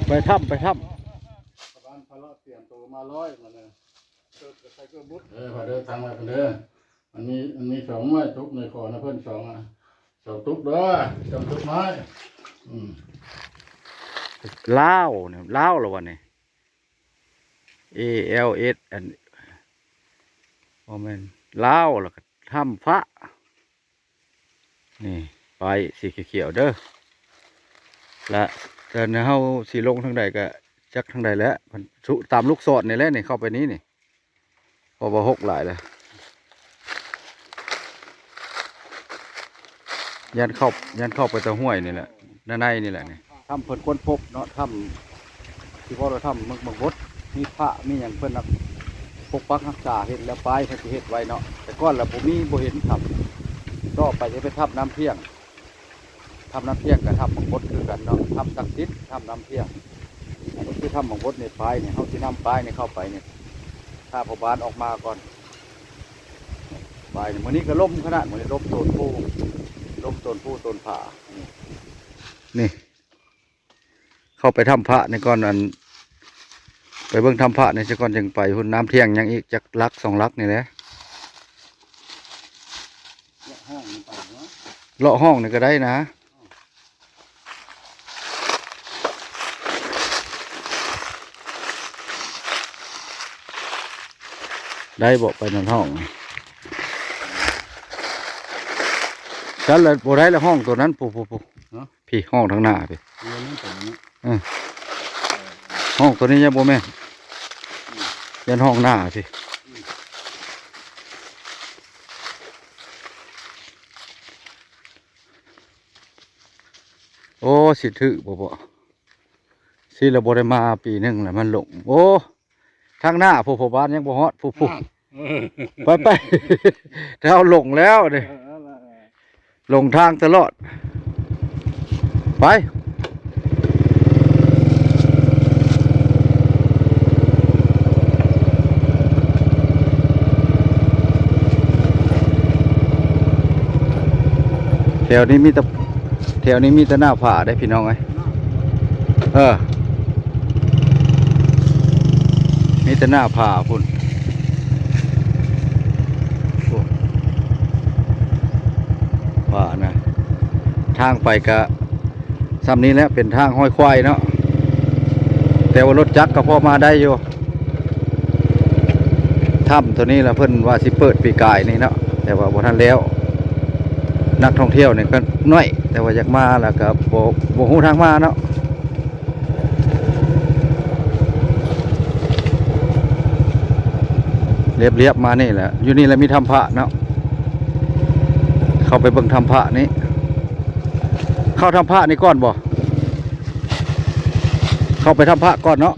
ໄປຖ້ຳ ໄປຖ້ຳ ຊາວບ້ານພາເລາະຕຽມໂຕມາລອຍ ມາເລີຍ ເກີບໃສ່ເກີບບຸດ ເອີ ພາເດີຕັ້ງໄວ້ພຸ້ນເດີ ມັນມີ ມັນມີສອງໜ່ວຍ ຕຸກໜ່ວຍຂໍນຳເພິ່ນສອງ ສອງຕຸກເດີ ສອງຕຸກໄມ້ ອືມ ລາວນີ້ ລາວລະວະນີ້ ເອ ແອລ ເອສ ອັນ ບໍ່ແມ່ນ ລາວ ແລ້ວກໍຖ້ຳພະ ນີ້ ປ້າຍສີຂຽວໆເດີ ແລະ ແຕ່ເຮົາຊິລົງທາງໃດກໍຈັກທາງໃດແຫຼະ ມັນຕາມລູກສອນນີ້ແຫຼະ ນີ້ເຂົ້າໄປນີ້ນີ້ ເພາະວ່າຮົກຫຼາຍແລ້ວ ຢ້ານເຂົ້າ ຢ້ານເຂົ້າໄປແຕ່ຫ້ວຍນີ້ແຫຼະ ໃນໆນີ້ແຫຼະນີ້ ຖ້ຳເພິ່ນຄົ້ນພົບເນາະ ຖ້ຳ ທີ່ເວົ້າວ່າຖ້ຳເມືອງບັງບົດ ມີພະມີຫຍັງເພິ່ນນະປົກປັກຮັກສາ ເຮັດແລ້ວປາຍເພິ່ນຊິເຮັດໄວ້ເນາະ ແຕ່ກ່ອນລະບໍ່ມີ ບໍ່ເຫັນຖ້ຳ ຕໍ່ໄປຈະເປັນຖ້ຳນ້ຳພຽງ ຖ້ຳນ້ຳພຽງກັບຖ້ຳບັງບົດຄືກັນເນາະ ຖ້ຳສັກສິດ ຖ້ຳນ້ຳພຽງ ອັນນີ້ຄືຖ້ຳບັງບົດນີ້ ປາຍນີ້ ເຮົາຊິນຳປາຍນີ້ເຂົ້າໄປນີ້ ຖ້າພໍ່ບ້ານອອກມາກ່ອນ ປາຍນີ້ ມື້ນີ້ກໍລົມຂະໜາດ ມື້ນີ້ລົມໂຕນພູ ລົມໂຕນພູໂຕນຜາ ນີ້ ນີ້ ເຂົ້າໄປຖ້ຳພະນີ້ກ່ອນ ອັນ ໄປເບິ່ງຖ້ຳພະນີ້ຊະກ່ອນ ຈຶ່ງໄປພຸ້ນ ນ້ຳພຽງຍັງອີກຈັກຫຼັກສອງຫຼັກນີ້ແຫຼະ ເລາະຫ້ອງນີ້ໄປເນາະ ເລາະຫ້ອງນີ້ກໍໄດ້ນະ ໄດ້ບໍ່ ໄປນຳຫ້ອງ ຊັ້ນລະບໍ່ໄດ້ລະ ຫ້ອງໂຕນັ້ນ ພຸ້ນໆໆ ຮະ? ພີ້ ຫ້ອງທາງໜ້າພີ້ ເອີ ຫ້ອງໂຕນີ້ຍັງບໍ່ແມ່ນ ຢ້ານຫ້ອງໜ້າພີ້ ໂອ້ ຊິຖືກບໍ່ ບໍ່ ຊິລະບໍ່ໄດ້ມາປີໜຶ່ງລະ ມັນຫຼົງ ໂອ້ ທາງໜ້າຜູ້ ພໍ່ບ້ານຍັງບໍ່ຮອດ ຜູ້ ຜູ້ ອ່າ ເອີ ໄປ ໄປ ເຮົາຫຼົງແລ້ວນີ້ ເອີ ຫຼົງທາງຕະຫຼອດ ໄປ ແຖວນີ້ມີແຕ່ ແຖວນີ້ມີແຕ່ໜ້າຜາເດ້ພີ່ນ້ອງເອີຍ ເອີ ມີແຕ່ໜ້າຜາພຸ້ນ ໂອ້ ວ່ານະ ທາງໄປກະຊ່ຳນີ້ແຫຼະ ເປັນທາງຮອຍຄວາຍເນາະ ແຕ່ວ່າລົດຈັກກໍພໍມາໄດ້ຢູ່. ຖ້ຳໂຕນີ້ລະເພິ່ນວ່າຊິເປີດປີກາຍນີ້ເນາະ ແຕ່ວ່າບໍ່ທັນແລ້ວ ນັກທ່ອງທ່ຽວນີ້ກໍໜ້ອຍ ແຕ່ວ່າຢາກມາລະກໍບໍ່ ບໍ່ຮູ້ທາງມາເນາະ ລຽບໆມານີ້ແຫຼະ ຢູ່ນີ້ລະມີຖ້ຳພະເນາະ ເຂົ້າໄປເບິ່ງຖ້ຳພະນີ້ ເຂົ້າຖ້ຳພະນີ້ກ່ອນບໍ່? ເຂົ້າໄປຖ້ຳພະກ່ອນເນາະ.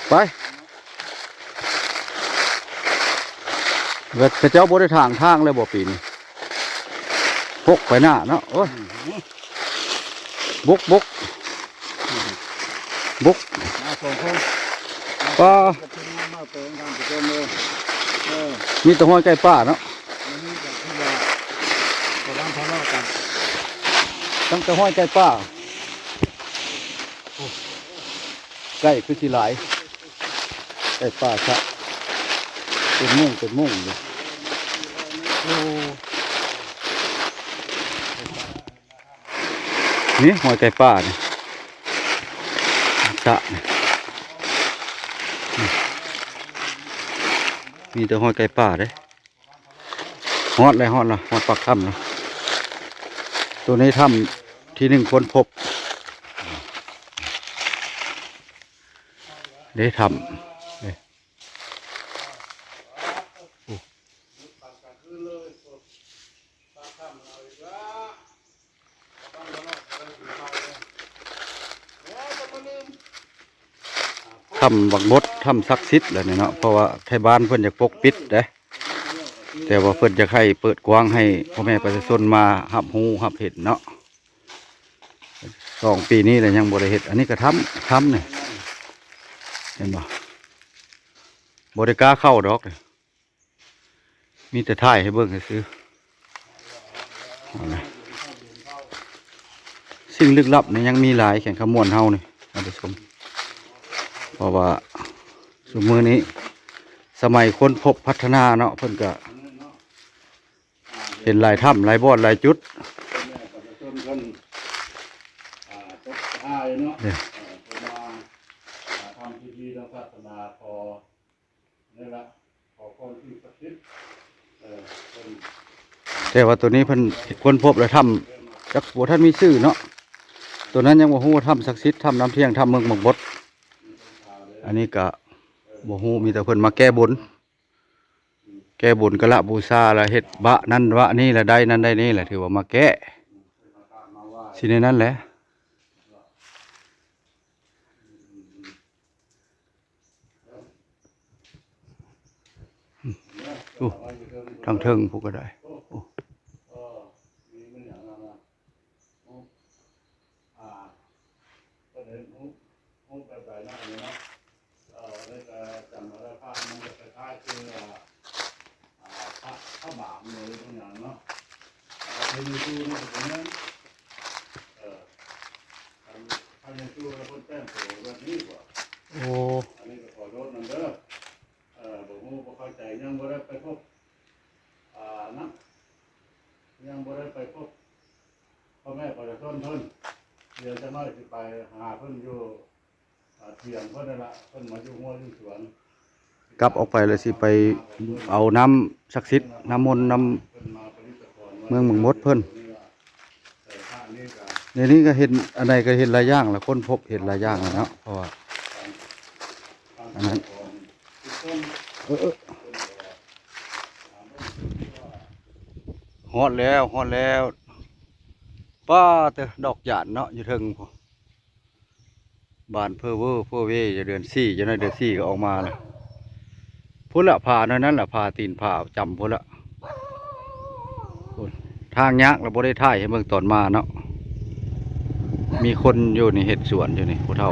ໄປ ເຂົາເຈົ້າບໍ່ໄດ້ຖາງທາງເລີຍບໍ່ປີນີ້? ປົກໄປໜ້າເນາະ ໂອ້ຍ ອືມ ບຸກ ບຸກ ບຸກ ມາສອງຄົນ ປາ ມາເປັນງານມາແປງທາງໄປເຕີມເລີຍ ເອີ ມີແຕ່ຮອຍໄກ່ປ່າເນາະ ອັນນີ້ກໍຄືວ່າ ປະມານເທົ່ານັ້ນກັນ ຕັ້ງແຕ່ຮອຍໄກ່ປ່າ ໂອ້ ໄກ່ຄືຊິຫຼາຍ ໄກ່ປ່າຊະ ເປັນໂມງເປັນໂມງຢູ່ ໂອ້ ນີ້ຮອຍໄກ່ປ່ານີ້ ຊະນີ້ ນີ້ ມີແຕ່ຮອຍໄກ່ປ່າເດ້. ຮອດແລ້ວ ຮອດແລ້ວ ຮອດປາກຖ້ຳແລ້ວ ໂຕນີ້ຖ້ຳທີໜຶ່ງຄົ້ນພົບ ເດ້ ຖ້ຳ ເດ້ ໂອ້ ຖ້ຳບັກບົດ ຖ້ຳສັກສິດແຫຼະນີ້ເນາະ ເພາະວ່າໄທບ້ານເພິ່ນຢາກປົກປິດເດ້ ແຕ່ວ່າເພິ່ນຢາກໃຫ້ເປີດກວ້າງໃຫ້ພໍ່ແມ່ປະຊາຊົນມາຮັບຮູ້ຮັບເຫັນເນາະ ສອງປີນີ້ແຫຼະຍັງບໍ່ໄດ້ເຮັດ ອັນນີ້ກໍຖ້ຳ ຖ້ຳນີ້ ເຫັນບໍ່? ບໍ່ໄດ້ກ້າເຂົ້າດອກ ມີແຕ່ຖ່າຍໃຫ້ເບິ່ງຊື່ໆ. ສິ່ງລຶກລັບນີ້ຍັງມີຫຼາຍ ແຂວງຄຳມ່ວນເຮົານີ້ ທ່ານຜູ້ຊົມ. ເພາະວ່າຊຸມມື້ນີ້ສະໄໝຄົ້ນພົບພັດທະນາເນາະ ເພິ່ນກະເຫັນຫຼາຍຖ້ຳ ຫຼາຍບ່ອນ ຫຼາຍຈຸດ. ເອີ ເພິ່ນມາ ອ່າ ທຳພິທີທາງສາສະໜາ ຂໍ ນີ້ລະ ຂໍພອນສິ່ງສັກສິດ ເອີ ເພິ່ນ ແຕ່ວ່າໂຕນີ້ເພິ່ນຄົ້ນພົບແລ້ວ ຖ້ຳ ຈັກບໍ່ທັນມີຊື່ເນາະ. ໂຕນັ້ນຍັງບໍ່ຮູ້ວ່າຖ້ຳສັກສິດ ຖ້ຳນ້ຳທ່ຽງ ຖ້ຳເມືອງບັກບົດ. ອັນນີ້ກະບໍ່ຮູ້ ມີແຕ່ເພິ່ນມາແກ້ບົນ ແກ້ບຸນກາລະບູຊາ ລະເຮັດວະນັ້ນວະນີ້ ລະໄດ້ນັ້ນໄດ້ນີ້ ລະຖືວ່າມາແກ້ ຊິແນວນັ້ນແຫຼະ. ໂອ້ ທາງເທິງພຸ້ນກະໄດ້ ໂອ້. ອ່າ ເພິ່ນເຮັດຮູບ ຮູບແບບໃດເນາະ ອັນນີ້ເນາະ. ເອີ ອັນນີ້ກະຈຳມາໄດ້ ພາບມັນຈະຄ້າຍໆຄື ອ່າ ອ່າ ພະ ພະບາງ ຫຼື ອີ່ຫຍັງເນາະ. ເອີ ພະເຢຊູນີ້ກະເປັນ ເອີ ອັນ ພະເຢຊູລະເພິ່ນແຕ່ງໂຕແບບນີ້ບໍ? ໂອ້ ອັນນີ້ກະຂໍໂທດນຳເດີ ເອີ ບໍ່ຮູ້ບໍ່ເຂົ້າໃຈ ຍັງບໍ່ໄດ້ໄປພົບ ອ່າ ນະ ຍັງບໍ່ໄດ້ໄປພົບພໍ່ແມ່ປະຊາຊົນເພິ່ນ. ດຽວຈັກໜ້ອຍຊິໄປຫາເພິ່ນຢູ່ ອ່າ ຖຽງເພິ່ນນັ້ນລະ ເພິ່ນມາຢູ່ຮົ້ວຢູ່ສວນ. ກັບອອກໄປລະຊິໄປເອົານ້ຳສັກສິດ ນ້ຳມົນ ນ້ຳເມືອງບັກບົດເພິ່ນ. ດຽວນີ້ກະເຫັນ ອັນໃດກະເຫັນຫຼາຍຢ່າງລະ ຄົ້ນພົບເຫັນຫຼາຍຢ່າງລະເນາະ ເພາະວ່າ ອັນນັ້ນ ເອີ ເອີ ຮອດແລ້ວ ຮອດແລ້ວ. ປ້າເຕີ ດອກຈານເນາະ ຢູ່ເທິງພຸ້ນ ບານເພີເວີເພີເວ ຢູ່ເດືອນສີ່ ຈັ່ງໃດເດືອນສີ່ກະອອກມາລະ. ພຸ້ນລະ ຜາໜ້ອຍນັ້ນລະ ຜາຕີນຜາຈຳພຸ້ນລະ. ທາງຍາກລະບໍ່ໄດ້ຖ່າຍໃຫ້ເບິ່ງຕອນມາເນາະ. ມີຄົນຢູ່ນີ້ເຮັດສວນຢູ່ນີ້ ຜູ້ເຖົ້າ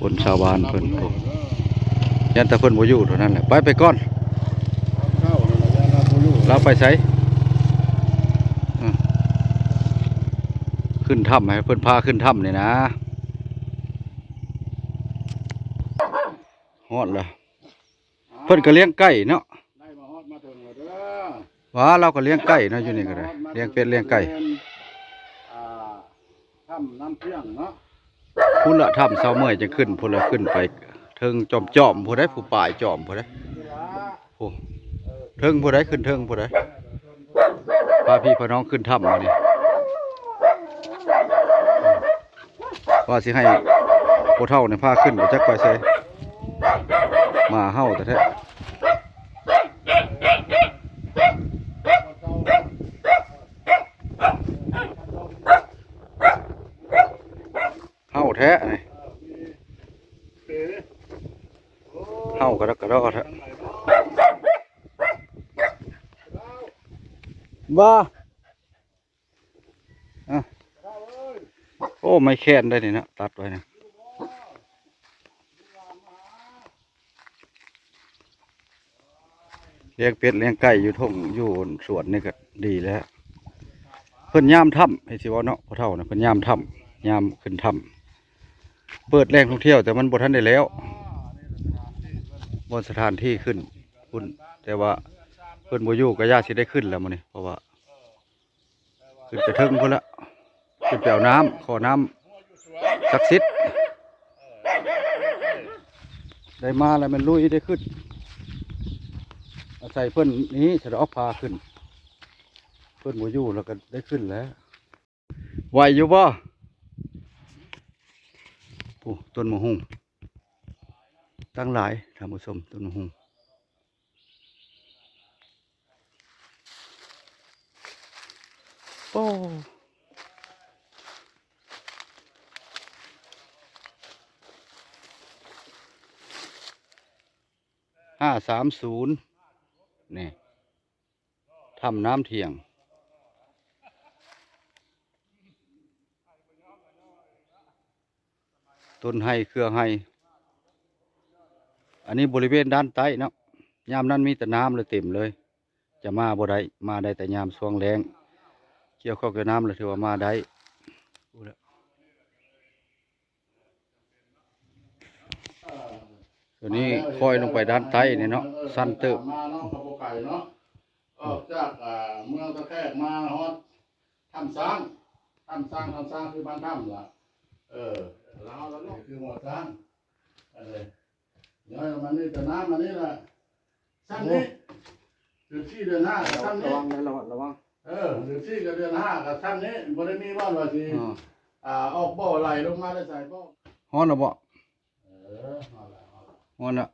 ຄົນຊາວບ້ານເພິ່ນ. ໂອ້ ຢ້ານແຕ່ເພິ່ນບໍ່ຢູ່ເທົ່ານັ້ນແຫຼະ. ໄປ ໄປກ່ອນ. ລາວໄປໃສ? ເອີ ຂຶ້ນຖ້ຳ ໃຫ້ເພິ່ນພາຂຶ້ນຖ້ຳນີ້ນະ. ຮອດລະ ເພິ່ນກະລ້ຽງໄກ່ເນາະ. ໄດ້ມາຮອດມາເຖິງແລ້ວເດີ. ວ່າ ລາວກະລ້ຽງໄກ່ເນາະ ຢູ່ນີ້ກະໄດ້ ລ້ຽງເປັດລ້ຽງໄກ່. ອ່າ ຖ້ຳນ້ຳທ່ຽງເນາະ. ພຸ້ນລະ ຖ້ຳຊາວເມື່ອຍຈັ່ງຂຶ້ນ ພຸ້ນລະ ຂຶ້ນໄປເທິງຈອມໆ ພຸ້ນໃດ໋ ຜູ້ປາຍຈອມພຸ້ນໃດ໋. ໂອ້ ເທິງຜູ້ໃດ ຂຶ້ນເທິງຜູ້ໃດ ພາພີ່ພານ້ອງຂຶ້ນຖ້ຳມື້ນີ້ ວ່າຊິໃຫ້ຜູ້ເຖົ້ານີ້ພາຂຶ້ນ ບໍ່ຈັກໄປໃສ ໝາເຫົ່າແທ້ໆ. ເຫົ່າແທ້ນີ້ ເຫົ່າກະດັກກະດໍ້ແທ້ ວ່າ ອະ ໂອ້ ໄມ້ແຄນໄດ໋ນີ້ເນາະ ຕັດໄວ້ນະ. ລ້ຽງເປັດລ້ຽງໄກ່ຢູ່ທົ່ງຢູ່ສວນນີ້ກະດີແລ້ວ. ເພິ່ນຍາມຖ້ຳ ໃຫ້ຊິເວົ້າເນາະ ພໍ່ເຖົ້ານະ ເພິ່ນຍາມຖ້ຳ ຍາມຂຶ້ນຖ້ຳ. ເປີດແຫຼ່ງທ່ອງທ່ຽວ ແຕ່ມັນບໍ່ທັນໄດ້ແລ້ວ ບ່ອນສະຖານທີ່ຂຶ້ນພຸ້ນ. ແຕ່ວ່າເພິ່ນບໍ່ຢູ່ກະຢ່າຊິໄດ້ຂຶ້ນແລ້ວມື້ນີ້ ເພາະວ່າ ຂຶ້ນໄປເທິງພຸ້ນລະ ຂຶ້ນໄປເອົານ້ຳ ຂໍນ້ຳສັກສິດ. ໄດ້ມາລະແມ່ນລຸຍໄດ້ຂຶ້ນ ອາໄສເພິ່ນນີ້ສະດອກພາຂຶ້ນ ເພິ່ນບໍ່ຢູ່ລະກະໄດ້ຂຶ້ນແລ້ວ. ໄຫວຢູ່ບໍ່? ໂອ້ ຕົ້ນໝາກຫຸ່ງຕັ້ງຫຼາຍ ທ່ານຜູ້ຊົມ ຕົ້ນໝາກຫຸ່ງ. ໂອ້ ຫ້າສາມສູນ ນີ້ ຖ້ຳນ້ຳທ່ຽງ. ຕົ້ນໄຮ່ເຄືອໄຮ່. ອັນນີ້ບໍລິເວນດ້ານໃຕ້ເນາະ, ຍາມນັ້ນມີແຕ່ນ້ຳລະເຕັມເລີຍ, ຈະມາບໍ່ໄດ້, ມາໄດ້ແຕ່ຍາມຊ່ວງແລ້ງ, ກ່ຽວຂ້ອງກັບນ້ຳລະຖືວ່າມາໄດ້. ຕົວນີ້ຄ່ອຍລົງໄປດ້ານໃຕ້ນີ້ເນາະ, ຊັນເຕີບ. ມາເນາະ ກໍບໍ່ໄກເນາະ, ອອກຈາກ ອ່າ ເມືອງຕາແຂກມາຮອດຖ້ຳຊ້າງ, ຖ້ຳຊ້າງ, ຖ້ຳຊ້າງຄືບ້ານຖ້ຳລະ, ເອີ ແລ້ວເຮົາລະເນາະ ຄືຫົວຊ້າງ. ອັນນີ້ ຍ້ອຍອອກມານີ້ ແຕ່ນ້ຳອັນນີ້ລະ ຊ້ຳນີ້ ໂອ້ ເດືອນສີ່ເດືອນຫ້າກໍຊ້ຳນີ້ ລະວັງເດີ ລະວັງ ລະວັງ. ເອີ ເດືອນສີ່ກັບເດືອນຫ້າກໍຊ້ຳນີ້, ບໍ່ໄດ້ມີບ່ອນວ່າຊິ ອ່າ ອອກບໍ່ໄຫຼລົງມາແຕ່ໃສບໍ່. ຮ້ອນແລ້ວບໍ່? ເອີ ຮ້ອນແລ້ວ ຮ້ອນແລ້ວ ຮ້ອນແລ້ວ.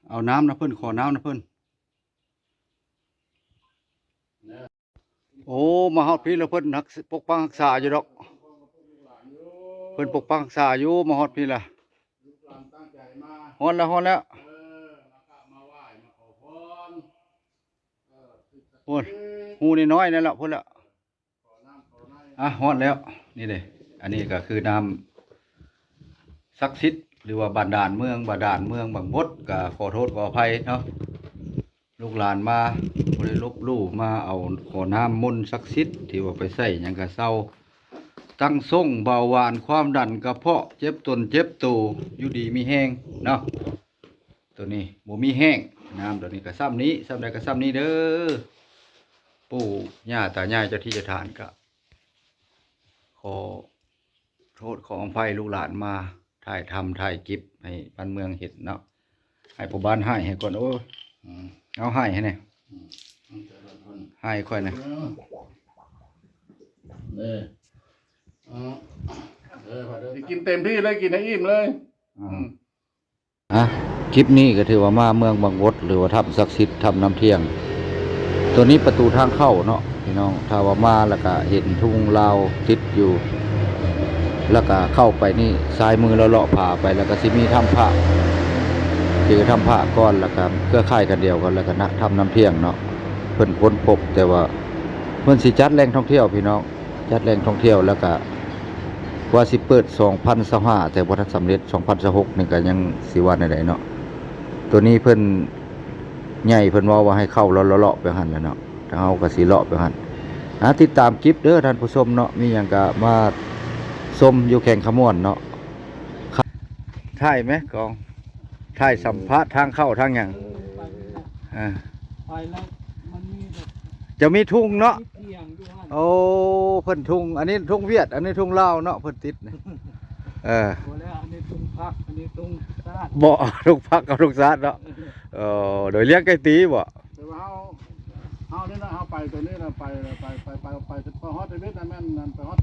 ເອົານ້ຳນຳເພິ່ນ, ຂໍນ້ຳນຳເພິ່ນ. ໂອ້ ມາຮອດພີ້ລະ ເພິ່ນຮັກ ປົກປັກຮັກສາຢູ່ດອກ, ເພິ່ນປົກປັກຮັກສາຢູ່. ມາຮອດພີ້ລະ ຮອດແລ້ວ ຮອດແລ້ວ. ໂອ້ ຮູນ້ອຍໆນັ້ນລະ ພຸ້ນລະ. ອ່ະ ຮອດແລ້ວ. ນີ້ເດ້ ອັນນີ້ກໍຄືນ້ຳສັກສິດ ຫຼືວ່າບາດານເມືອງ, ບາດານເມືອງບາງບົດ. ກໍຂໍໂທດຂໍອະໄພເນາະ, ລູກຫຼານມາບໍ່ໄດ້ລົບຫຼູ່, ມາເອົາຂໍນ້ຳມົນສັກສິດ ທີ່ວ່າໄປໃສ່ຫຍັງກະເຊົາ, ຕັ້ງຊົງ, ເບົາຫວານ, ຄວາມດັນ, ກະເພາະ, ເຈັບຕົນເຈັບໂຕ, ຢູ່ດີມີແຮງເນາະ. ຕົວນີ້ບໍ່ມີແຫ້ງ, ນ້ຳຕົວນີ້ກໍຊ່ຳນີ້, ຊ່ຳໃດກໍຊ່ຳນີ້ເດີ. ປູ່ຍ່າຕາຍາຍເຈົ້າທີ່ເຈົ້າທານກໍຂໍໂທດຂໍອະໄພ ລູກຫຼານມາຖ່າຍທຳຖ່າຍກິບໃຫ້ບ້ານເມືອງເຫັນເນາະ, ໃຫ້ພໍ່ບ້ານຫາຍໃຫ້ກ່ອນ. ໂອ້ຍ ອືມ ເອົາຫາຍໃຫ້ແດ່ ອືມ ຫາຍຂ້ອຍນະ. ເອີ ເອີ ເອີ ໄປເດີ ກິນເຕັມທີ່ເລີຍ, ກິນໃຫ້ອີ່ມເລີຍ. ອ່າ ອືມ ອ່ະ ຄລິບນີ້ກໍຖືວ່າມາເມືອງບັງບົດ ຫຼືວ່າຖ້ຳສັກສິດ ຖ້ຳນ້ຳທ່ຽງ. ຕົວນີ້ປະຕູທາງເຂົ້າເນາະພີ່ນ້ອງ, ຖ້າວ່າມາແລ້ວກະເຫັນທຸງລາວຕິດຢູ່ ແລ້ວກະເຂົ້າໄປນີ້ ຊ້າຍມືເລາະໆຜາໄປ ແລ້ວກະຊິມີຖ້ຳພະ ຄືຖ້ຳພະກ່ອນ ແລ້ວກະເຄືອຂ່າຍກັນດຽວກັນ ແລ້ວກະນະ ຖ້ຳນ້ຳທ່ຽງເນາະ. ເພິ່ນຄົ້ນພົບ ແຕ່ວ່າເພິ່ນຊິຈັດແຫຼ່ງທ່ອງທ່ຽວພີ່ນ້ອງ. ຈັດແຫຼ່ງທ່ອງທ່ຽວ ແລ້ວກະວ່າຊິເປີດສອງພັນຊາວຫ້າ ແຕ່ບໍ່ທັນສຳເລັດ, ສອງພັນຊາວຫົກນີ້ກະຍັງຊິວ່າແນວໃດເນາະ. ຕົວນີ້ເພິ່ນໃຫຍ່ ເພິ່ນເວົ້າວ່າໃຫ້ເຂົ້າເລາະໆໄປຫັ້ນແຫຼະເນາະ, ທາງເຮົາກະຊິເລາະໄປຫັ້ນ. ອ່າ ຕິດຕາມຄລິບເດີທ່ານຜູ້ຊົມເນາະ, ມີຫຍັງກະມາຊົມຢູ່ແຂວງຄຳມ່ວນເນາະ. ຖ່າຍແມະກ້ອງ ຖ່າຍສຳພາດທາງເຂົ້າທາງຫຍັງ. ເອີ ໄປແລ້ວມັນມີແບບ ຈະມີທຸງເນາະ. ໂອ້ ເພິ່ນທຸງ ອັນນີ້ທຸງຫວຽດ ອັນນີ້ທຸງລາວເນາະ ເພິ່ນຕິດນີ້. ເອີ ບໍ່ແລ້ວ ອັນນີ້ທຸງພັກ ອັນນີ້ທຸງຊາດ. ບໍ່ ທຸງພັກກັບທຸງຊາດເນາະ. ເອີ ໂດຍລ້ຽງໄກ່ຕີບໍ່? ແຕ່ວ່າເຮົາ ເຮົານີ້ນະ ເຮົາໄປຕົວນີ້ນະ ໄປ ໄປ ໄປ ໄປ ໄປ ໄປຮອດເດວິດນະ ແມ່ນ ແມ່ນໄປຮອດ